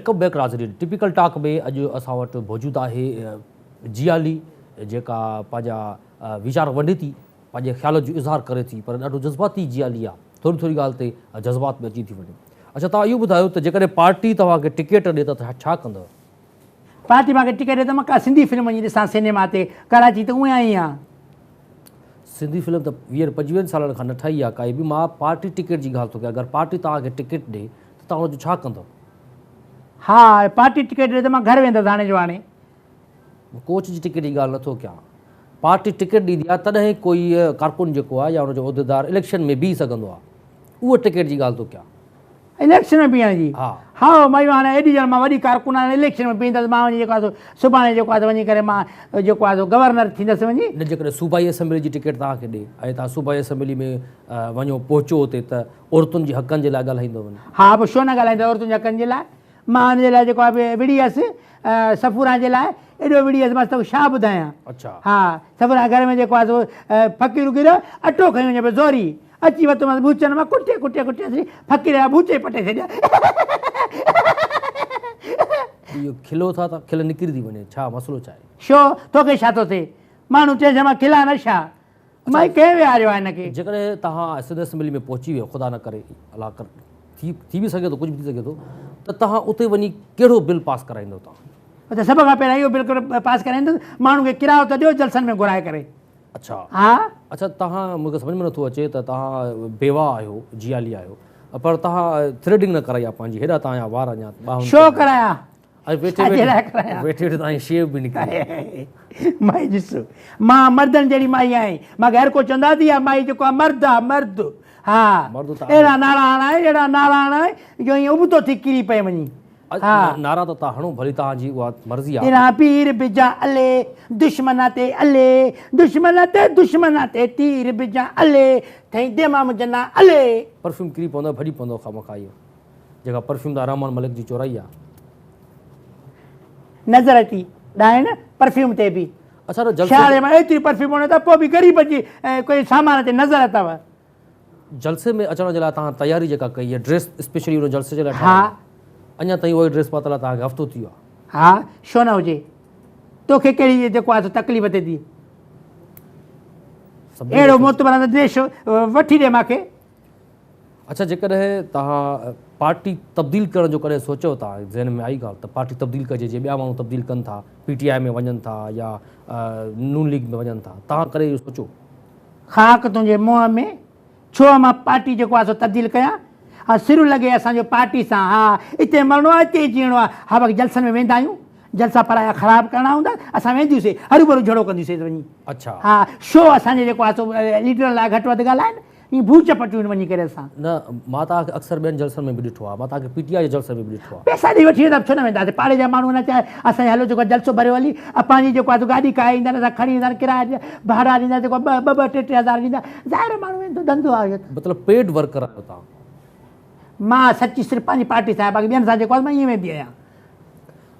Welcome back ناظرين typical talk ۾ اڄ اسان وٽ موجود آهي جيالي جيڪا پنهنجا ويچار ونڊي ٿي پنهنجي خيالن جو اظهار ڪري ٿي پر ڏاڍو جذباتي جيالي آ ٿوري ٿوري ڳالهه تي جذبات ۾ اچي ٿي وڃي اڇا توهان اهو ٻڌايو ته جيڪڏهن پارٽي توهان کي ٽڪيٽ ڏي ته ڇا ڪندؤ؟ پارٽي مان کي ٽڪيٽ ڏي ته مان ڪا سنڌي فلم وڃي ڏسان سئنيما تي ڪراچي ته اونئي آئي آهيان. سنڌي فلم ته ويهن پنجويهن سالن کان نه ٺاهي آهي ڪائي به مان پارٽي ٽڪيٽ جي ڳالهه ٿو ڪيان اگر پارٽي توهان کي ٽڪيٽ ڏي ته توهان ان جو ڇا ڪندؤ؟ ها پارٽي ٽڪيٽ ڏي ته مان گهر ويندس هاڻي جو هاڻي. ڪوچ جي ٽڪيٽ جي ڳالهه نٿو ڪيان. پارٽي ٽڪيٽ ڏيندي آهي تڏهن ڪوئي ڪارڪن جيڪو آهي يا ان جو عهديدار اليڪشن ۾ بيهي سگهندو آهي. اهو ٽڪيٽ جي ڳالهه ٿو ڪيان. اليڪشن ۾ بيهڻ جي؟ ها. هائو مائي هاڻي ايڏي ڄڻ مان وڏي ڪارڪن آهيان اليڪشن ۾ بيهندس مان وڃي جيڪو آهي سو سڀاڻي جيڪو آهي سو وڃي ڪري مان جيڪو آهي سو گورنر ٿيندس وڃي. نه جيڪڏهن صوبائي اسيمبلي جي ٽڪيٽ توهان کي ڏي ۽ توهان صوبائي اسيمبلي ۾ وڃو پهچو اتي ته عورتن جي حقن جي لاء ڳالهائيندو وڃو. ها پوء ڇو نه ڳالهائيندس عورتن جي حقن جي لاء. مان ان جي لاء جيڪو آهي وڙهي هيس صفوران جي لاء ايڏو وڙهي هيس مان توکي ڇا ٻڌايان. ها صفوران گهر ۾ جيڪو آهي سو فقير وغيره اٽو کڻي وڃي پيو زوري اچي وتومانس ڀوچن مان ڪٽي ڪٽي ڪٽي اچي فقير جا ڀوچ ئي پٽي ڇڏيا. اهو کلو ٿا ته کل نڪري ٿي وڃي ڇا مسئلو ڇا آهي. شو توکي ڇا ٿو ٿئي ماڻهو چئي مان کلان نه ڇا. مائي ڪنهن ويهاريو آهي هن کي؟ جيڪڏهن توهان سنڌ اسيمبلي ۾ پهچي ويو خدا نه ڪري الله ڪر ٿي ٿي به سگهي ٿو ڪجهه به ٿي سگهي ٿو ته توهان اتي وڃي ڪهڙو بل پاس ڪرائيندو توهان؟ اچا سڀ کان پهريان اهو بل پاس ڪرائيندس ماڻهن کي ڪرايو ته ڏيو جلسن ۾ گهرائي ڪري. اڇا ها. اڇا توهان مون کي سمجهه ۾ نٿو اچي ته توهان بيواهه آهيو جيالي آهيو پر توهان ٿريڊنگ نه ڪرائي آهي پنهنجي هيڏا توهان جا وار اڃا ٻانهن شو ڪرايا ۽ ويٺي ڇا جي لاء ويٺي ڪرايان؟ ويٺي ويٺي تائين شيو به نڪري آئي. مائي ڏس مان مردن جهڙي مائي آهيان مان کي هر ڪو چوندو آهي ته اها مائي جيڪو آهي مرد آهي مرد ها مرد ته آهي. اهڙا نعرا هڻائي اهڙا نعرا هڻائي جو ائين ابتو ٿي ڪري پئي وڃي ها. نعرا ته تان هڻو ڀلي توهان جي اها مرضي آهي. تيرا پير بجا الي دشمن تي الي دشمن تي دشمن تي تير بجا الي ٿئي ديما مجنا الي. پرفيوم ڪري پوندو ڀڄي پوندو خامخواه اهو. جيڪا پرفيوم ته رحمان ملڪ جي چورائي آ. نظر اچي ڏائڻ پرفيوم تي به. اڇا ته جلسي سياري ۾ ايتري پرفيوم هڻو ٿا پوء به غريب جي ڪوئي سامان تي نظر اٿو. جلسي ۾ اچڻ جي لاء توهان تياري جيڪا ڪئي اها ڊريس اسپيشلي ان جلسي جي لاء ٺاهي ها. اڃا تائين اها ئي ڊريس پاتل آ توهان کي هفتو ٿي ويو آ. ها ڇو نه هجي توکي ڪهڙي جيڪو آ سو تڪليف ٿئي ٿي. اهڙو معتبر ڊريس وٺي ڏي مانکي. اڇا جيڪڏهن توهان پارٽي تبديل ڪرڻ جو ڪڏهن سوچيو ٿا ذهن ۾ آئي ڳالهه ته پارٽي تبديل ڪجي جيئن ٻيا ماڻهو تبديل ڪن ٿا پي ٽي آء ۾ وڃن ٿا يا نون ليگ ۾ وڃن ٿا توهان ڪڏهن اهو سوچيو؟ خاڪ تنهنجي منهن ۾ ڇو مان پارٽي جيڪو آهي سو تبديل ڪيان ها سر لڳي اسان جو پارٽي سان ها اتي مرڻو آهي اتي ئي جيئڻو آهي ها باقي جلسن ۾ ويندا آهيون جلسا پرايا خراب ڪرڻا هوندا اسان وينديون سي هروڀرو جهيڙو ڪنديون سي وڃي اڇا ها شو اسان جي جيڪو آهي سو ليڊرن لاء گهٽ وڌ ڳالهائن ائين ڀوچ پٽيون وڃي ڪري اسان. نه مان توهان کي اڪثر ٻين جلسن ۾ به ڏٺو آهي مان توهان کي پي ٽي آء جي جلسن ۾ به ڏٺو آهي. پئسا ڏئي وٺي ويندا ڇو نه وينداسين پاڙي جا ماڻهو نه چاهي اسان جي هلو جيڪو جلسو ڀريو هلي پنهنجي جيڪو آهي سو گاڏي ڪاهي ايندا آهن اسان کڻي ويندا آهن ڪرايا ڏيندا ڀاڙا ڏيندا جيڪو ٻه ٻه ٻه ٽي ٽي هزار ڏيندا ظاهر آهي ماڻهو ويندو ڌنڌو آهي اهو ته. مطلب پيڊ ورڪر آهيو توهان. مان سچي صرف پنهنجي پارٽي سان آهيان باقي ٻين سان جيڪو آهي مان ائين ويندي آهيان.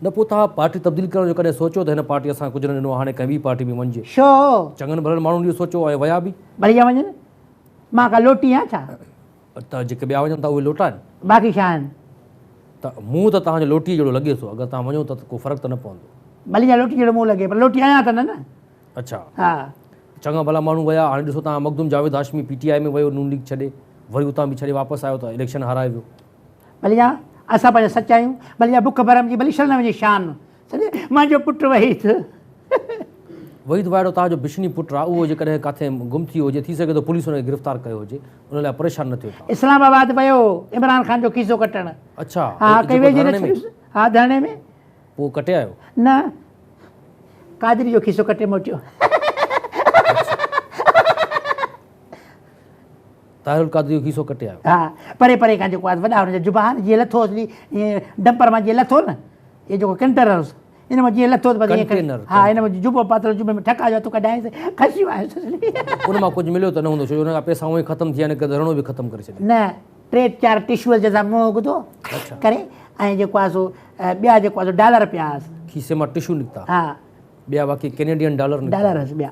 نه پوء توهان پارٽي تبديل ڪرڻ جو ڪڏهن سوچيو ته هن پارٽي اسان کي ڪجهه نه ڏنو آهي هاڻي ڪنهن ٻي پارٽي ۾ وڃجي. شو؟ چڱن ڀلن ماڻهن اهو سوچيو ۽ ويا به. ڀلي جا وڃن. مان ڪا لوٽي آهيان ڇا؟ ته جيڪي ٻيا وڃن ٿا اهي لوٽا آهن. باقي ڇا آهن؟ ته منهن ته توهان جو لوٽيء جهڙو لڳي ٿو اگر توهان وڃو ته ڪو فرق ته نه پوندو. ڀلي جا لوٽي جهڙو منهن لڳي پر لوٽي آهيان ته نه نه. اڇا. ها. چڱا ڀلا ماڻهو ويا هاڻي ڏسو توهان مخدوم جاويد هاشمي پي ٽي آء ۾ ويو نون ليگ ڇڏي وري اتان به ڇڏي واپس آيو ته اليڪشن هارائي ويو. ڀلي جا اسان پنهنجا سچ آهيون ڀلي جا بک ڀرم جي ڀلي شل نه وڃي شان سمجهي منهنجو پٽ وحيد. وحيد وائڙو توهان جو بشني پٽ آ اهو جيڪڏهن ڪاٿي گم ٿي ويو هجي ٿي سگهي ٿو پوليس ان کي گرفتار ڪيو هجي ان لاء پريشان نه ٿيو توهان. اسلام آباد ويو عمران خان جو کيسو ڪٽڻ. اڇا ها ڪئي جيڪو ويجهي نه ڌرڻي ۾. ڇڏيس ها ڌرڻي ۾. پوء ڪٽي آيو؟ نه قادري جو کيسو ڪٽي موٽيو. طاهر القادري جو کيسو ڪٽي آيو. ها پري پري کان جيڪو آهي وڏا هن جا جبا آهن جيئن لٿو اصلي ائين ڊمپر مان جيئن لٿو نه اهي جيڪو ڪنٽر هوس ان مان جيئن لٿو ته بس ائين ڪنٽينر ها ان مان جبو پاتل جبي ۾ ٺڪا جو هٿ ڪڍايس کسي آيس اصلي. ان مان ڪجهه مليو ته نه هوندو ڇو جو ان کان پئسا اونئي ختم ٿي ويا ان ڪري ڌرڻو به ختم ڪري ڇڏيائين. نه ٽي چار ٽشوز جنهن سان منهن اگهندو ڪري ۽ جيڪو آهي سو ٻيا جيڪو آهي سو ڊالر پيا هئس. کيسي مان ٽشو نڪتا. ها. ٻيا باقي ڪينيڊين ڊالر نڪتا. ڊالر هئس ٻيا.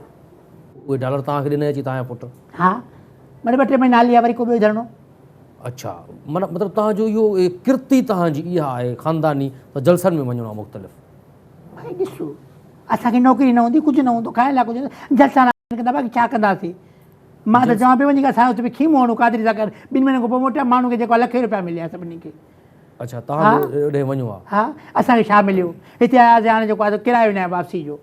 اهي ڊالر توهان کي ڏنائين اچي توهان جا پٽ. ها مڙئي ٻه ٽي مهينا هلي ويا وري ڪو ٻيو ڌرڻو. اڇا معنيٰ مطلب توهان جو اهو ڪرتي توهان جي اها آهي خانداني ته جلسن ۾ وڃڻو آهي مختلف. ڀائي ڏسو اسان کي نوڪري نه هوندي ڪجهه نه هوندو کائڻ لاء ڪجهه نه جلسا نه ڪندا باقي ڇا ڪنداسين. مان ته چوان پيو وڃي اسان اتي به خيمو هڻون قادري سان گڏ ٻن مهينن کان پوء موٽيا ماڻهن کي جيڪو آهي لکين روپيا مليا سڀني کي. اڇا توهان به اوڏانهن وڃو ها. ها اسان کي ڇا مليو هتي آياسين هاڻي جيڪو آهي سو ڪرايو ناهي واپسي جو.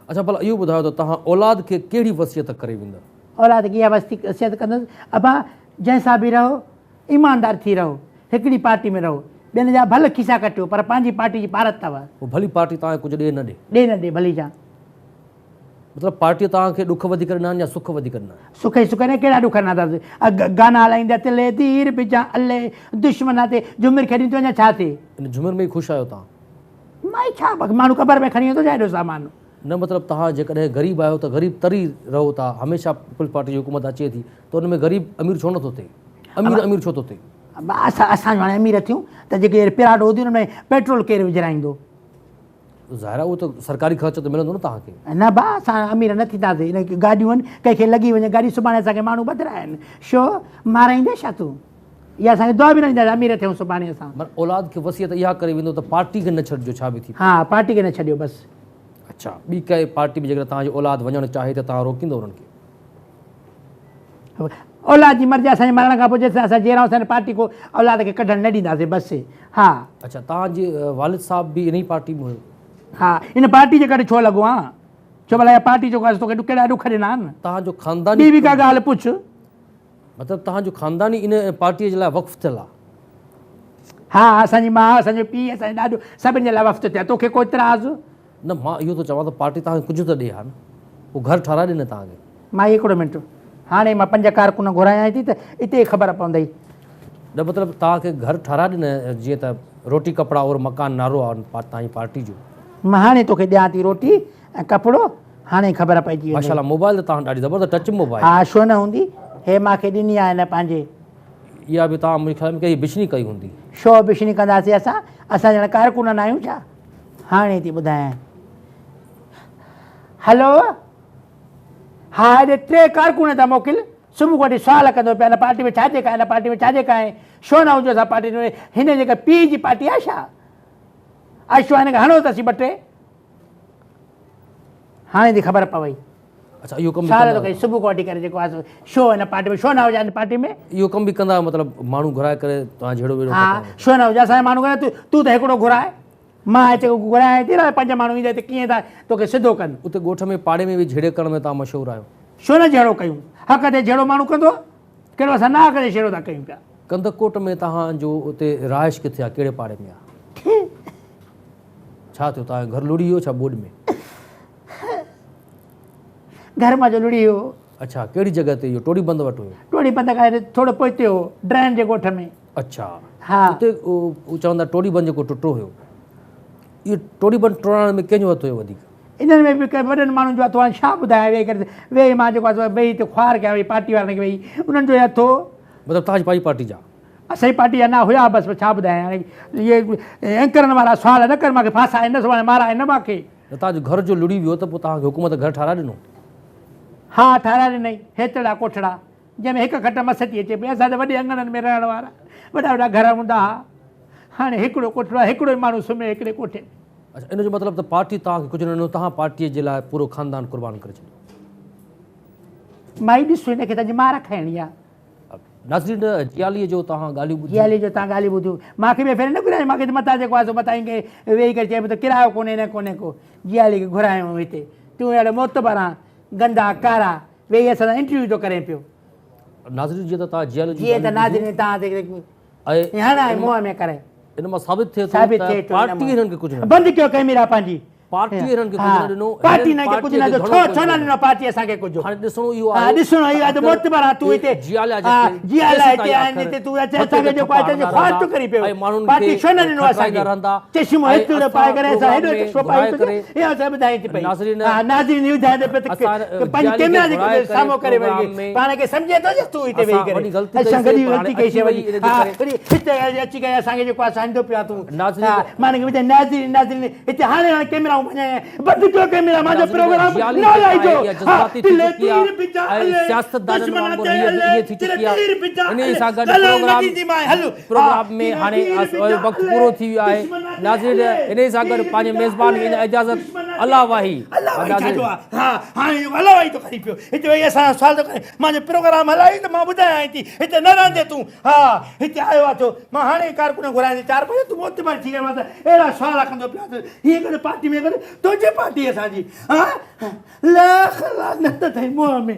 اڇا ڀلا اهو ٻڌايو ته توهان اولاد کي ڪهڙي وصيت ڪري ويندا؟ اولاد کي اها وصيت ڪندس ابا جنهن سان به رهو ايماندار ٿي رهو هڪڙي پارٽي ۾ رهو ٻين جا ڀل کيسا ڪٽيو پر پنهنجي پارٽي جي پارت اٿو. پوء ڀلي پارٽي توهان کي ڪجهه ڏي نه ڏي. ڏي نه ڏي ڀلي جان. مطلب پارٽيء توهان کي ڏک وڌيڪ ڏنا آهن يا سک وڌيڪ ڏنا آهن؟ سک ئي سک نه ڪهڙا ڏک ڏنا اٿس. گانا هلائيندا تلي تير بجان الي دشمنان تي جهمر کيڏين ٿيون اڃا ڇا ٿئي. ان جهمر ۾ ئي خوش آهيو توهان؟ مان ڇا ماڻهو قبر ۾ کڻي ويندو ڇا ايڏو سامان. نه مطلب توهان جيڪڏهن غريب آهيو ته غريب تري رهو ٿا هميشه پيپلز پارٽي جي حڪومت اچي ٿي ته ان ۾ غريب امير ڇو نٿو ٿئي امير امير ڇو ٿو ٿئي؟ اسان اسان جو هاڻي امير ٿيون ته جيڪي پراڊو هونديون ان ۾ پيٽرول ڪير وجهرائيندو؟ ظاهر آهي اهو ته سرڪاري خرچ ته ملندو نه توهان کي. نه ڀاء اسان امير نه ٿينداسين هن کي گاڏيون آهن ڪنهن کي لڳي وڃي گاڏي سڀاڻي اسان کي ماڻهو ٻڌرايا آهن شو مارائيندين ڇا تون يا اسان کي دعا به نه ڏيندا امير ٿيون سڀاڻي اسان. معنيٰ اولاد کي وصيت اها ڪري ويندو ته پارٽي کي نه ڇڏجو ڇا به ٿي پوي. ها پارٽي کي نه ڇڏيو بس. اڇا ٻي ڪنهن پارٽي ۾ جيڪڏهن توهان جو اولاد وڃڻ چاهي ته توهان روڪيندو انهن کي. اولاد جي مرضي اسان جي مرڻ کان پوء جيستائين اسان جيئرا هونداسين پارٽي ڪو اولاد کي ڪڍڻ نه ڏينداسين بس ها. اڇا توهان جي والد صاحب به انهي پارٽي ۾ هيو. ها ان پارٽي جي ڪري ڇو لڳو آن ڇو ڀلا اها پارٽي جو توکي ڪهڙا ڏک ڏنا آهن. توهان جو خانداني ٻي به ڪا ڳالهه پڇ. مطلب توهان جو خانداني ان پارٽي جي لاء وقف ٿيل آ. ها اسان جي ماء اسان جو پيء اسان جو ڏاڏو سڀن جي لاء وقف ٿيل آ توکي ڪو اعتراض. نه مان اهو ٿو چوان ته پارٽي توهان کي ڪجهه ته ڏي ها نه ڪو گهر ٺهرائي ڏي نه توهان کي. مائي هڪڙو منٽ هاڻي مان پنج ڪارڪن گهرايان ٿي ته اتي ئي خبر پوندئي. نه مطلب توهان کي گهر ٺهرائي ڏي نه جيئن ته روٽي ڪپڙا اور مڪان نعرو آ توهان جي پارٽي جو. مان هاڻي توکي ڏيان ٿي روٽي ۽ ڪپڙو هاڻي ئي خبر پئجي ويندئي. ماشاءالله موبائل ته توهان ڏاڍي زبردست ٽچ موبائل. ها ڇو نه هوندي هي مان کي ڏني آهي هن پنهنجي. اها به توهان منهنجي خيال ۾ ڪنهن جي بشني ڪئي هوندي. شو بشني ڪنداسين اسان اسان ڄڻ ڪارڪن نه آهيون ڇا. هاڻي ٿي ٻڌايان. هلو ها هيڏي ٽي ڪارڪن ٿا موڪل صبح کان وٺي سوال ڪندو پيا هن پارٽي ۾ ڇا جي ڪا هن پارٽي ۾ ڇا جي ڪا آهي شو نه هجو اسان پارٽي ۾ هن جيڪا پيء جي پارٽي آهي ڇا اشو هن کي هڻو ته اسين ٻه ٽي هاڻي ٿي خبر پوي. اڇا اهو ڪم به ڪندا آهيو صبح کان وٺي ڪري جيڪو آهي سو شو هن پارٽي ۾ شو نه هجي هن پارٽي ۾ اهو ڪم به ڪندا آهيو مطلب ماڻهو گهرائي ڪري توهان جهيڙو ويڙو ها شو نه هجي اسان جا ماڻهو گهرائي تون ته هڪڙو گهرائي مان هتي گهرايان ٿي نه پنج ماڻهو ايندا هتي ڪيئن ٿا توکي سڌو ڪن. اتي ڳوٺ ۾ پاڙي ۾ به جهيڙي ڪرڻ ۾ توهان مشهور آهيو. ڇو نه جهيڙو ڪيون حق تي جهيڙو ماڻهو ڪندو ڪهڙو اسان ناحق تي جهيڙو ٿا ڪيون پيا. ڪنڌڪوٽ ۾ توهان جو اتي رهائش ڪٿي آهي ڪهڙي پاڙي ۾ آهي. ڇا ٿيو توهان جو گهر لڙهي ويو ڇا ٻوڏ ۾. گهر مان جو لڙهي ويو. اڇا ڪهڙي جڳهه تي اهو ٽوڙي بند وٽ هيو. ٽوڙي بند کان ٿورو پوئتي هو ڊرين جي ڳوٺ ۾. اڇا ها اتي چوندا ٽوڙي بند جيڪو ٽٽو هيو اهو ٽوڙي بند ٽوڙائڻ ۾ ڪنهن جو هٿ هيو وڌيڪ؟ انهن ۾ به ڪنهن وڏن ماڻهن جو هٿ هو هاڻي ڇا ٻڌايان ويهي ڪري ويهي مان جيڪو آهي ويهي هتي خوار ڪيان ويهي پارٽي وارن کي ويهي انهن جو ئي هٿ هو. مطلب توهان جي پنهنجي پارٽي جا؟ اسان جي پارٽي جا نه هيا بس ڇا ٻڌايان هاڻي اهي اينڪرن وارا سوال نه ڪر مان کي ڦاسائي نه سڀاڻي مارائي نه مان کي. نه توهان جو گهر جو لڙهي ويو ته پوء توهان کي حڪومت گهر ٺهرائي ڏنو؟ ها ٺهرائي ڏنائين هيترڙا ڪوٺڙا جنهن ۾ هڪ کٽ مس ٿي اچي پئي. اسان ته وڏي اڱڻن ۾ رهڻ وارا، وڏا وڏا گهر هوندا ها. هاڻي هڪڙو ڪوٺڙو آهي، هڪڙو ئي ماڻهو سمهي هڪڙي ڪوٺي ۾. اڇا ان جو مطلب ته پارٽي توهان کي ڪجهه نه ڏنو، توهان پارٽيء جي لاء پورو خاندان قربان ڪري ڇڏيو. مائي ڏس هن کي ته اڄ مار کائڻي آ. ناظرين جياليء جو توهان ڳالهيون ٻڌيون. جياليء جو توهان ڳالهيون ٻڌيون. مان کي ٻئي ڦيري نه گهرايو، مان کي ته متان جيڪو آهي سو متان ائين ويهي ڪري چئي پيو ته ڪرايو ڪونهي نه ڪونهي ڪو. جياليء کي گهرايو هتي. تون اهڙو معتبر آن، گندا ڪارا. ويهي اسان سان انٽرويو ٿو ڪرين پيو. ناظرين جيئن ته توهان جيالي جون جيئن ته ناظرين توهان تي ۽ هڻ ۽ منهن ۾ ڪري. ان مان ثابت ٿئي ٿو ته پارٽي هنن کي ڪجهه نه بند ڪيو ڪئميرا پنهنجي. پارٽي هنن کي ڪجهه نه ڏنو. پارٽي هنن کي ڪجهه نه ڏنو. ڇو ڇو نه ڏنو پارٽي اسان کي ڪجهه. هاڻي ڏسڻو اهو آهي. ڏسڻو اهو آهي ته معتبر آهين تون هتي. جيالا هتي آهن هتي تون اچي اسان کي جيڪو آهي تنهنجي خوار ٿو ڪرين پيو. پارٽي ڇو نه ڏنو اسان کي. چشمو هيترو پائي ڪري اسان هيڏو چشمو پائي ٿو اهو اسان ٻڌائين ٿي پئي. ها ناظرين اهو ٻڌائين ٿي پئي ته پنهنجي ڪيمرا جي سامهون ڪري وڃي پاڻ کي سمجهي ٿو ڇا تون هتي ويهي ڪري اسان وڏي غلطي ڪئي سي وڏي ها وري هتي اچي ڪري اسان کي جيڪو آهي سو هڻندو پيو آهين تون ها مان هن کي ٻڌائين ناظرين ناظرين هتي هاڻي هاڻي ڪيمرائون آئون ڀڃايان بند ڪيو ڪيميرا مان جو پروگرام جيالي نه جيڪا آهي هلائجو اها ها جذباتي ٿي تلي چڪي تير آهي بجا ۽ الي سياستدانن دشمنا وانگر چئي هيء به الي ائين ٿي تلي چڪي آهي تير بجا انهيء الي سان گڏ ڳالهائڻ نه پروگرام ڏينديمانء هل ها پروگرام ۾ تير هاڻي تير بجا وقت الي پورو ٿي ويو آهي دشمنا چئي ناظرين الي انهيء سان گڏ تير پنهنجي بجا ميزبان کي الي ڏيندا اجازت دشمنا چئي الله الي واهي الله واهي ڇا ناظرين جو آ ها هاڻي اهو الله واهي ٿو ڪري پيو هتي ويهي اسان سان سوال ٿو ڪري مان جو پروگرام هلائي ته مان ٻڌايانء ٿي هتي نه رهندين تون ها هتي آيو آ ٿيو مان هاڻي ئي ڪارڪن گهرايان ٿي چار پنج تون معتبر ٿي ويو آهين ته اهڙا سوال ڪندو پيو آهين هيء گڏ پارٽي ۾ گڏ تنهنجي پارٽي اسان جي ها لک لعنت اٿئي منهن ۾.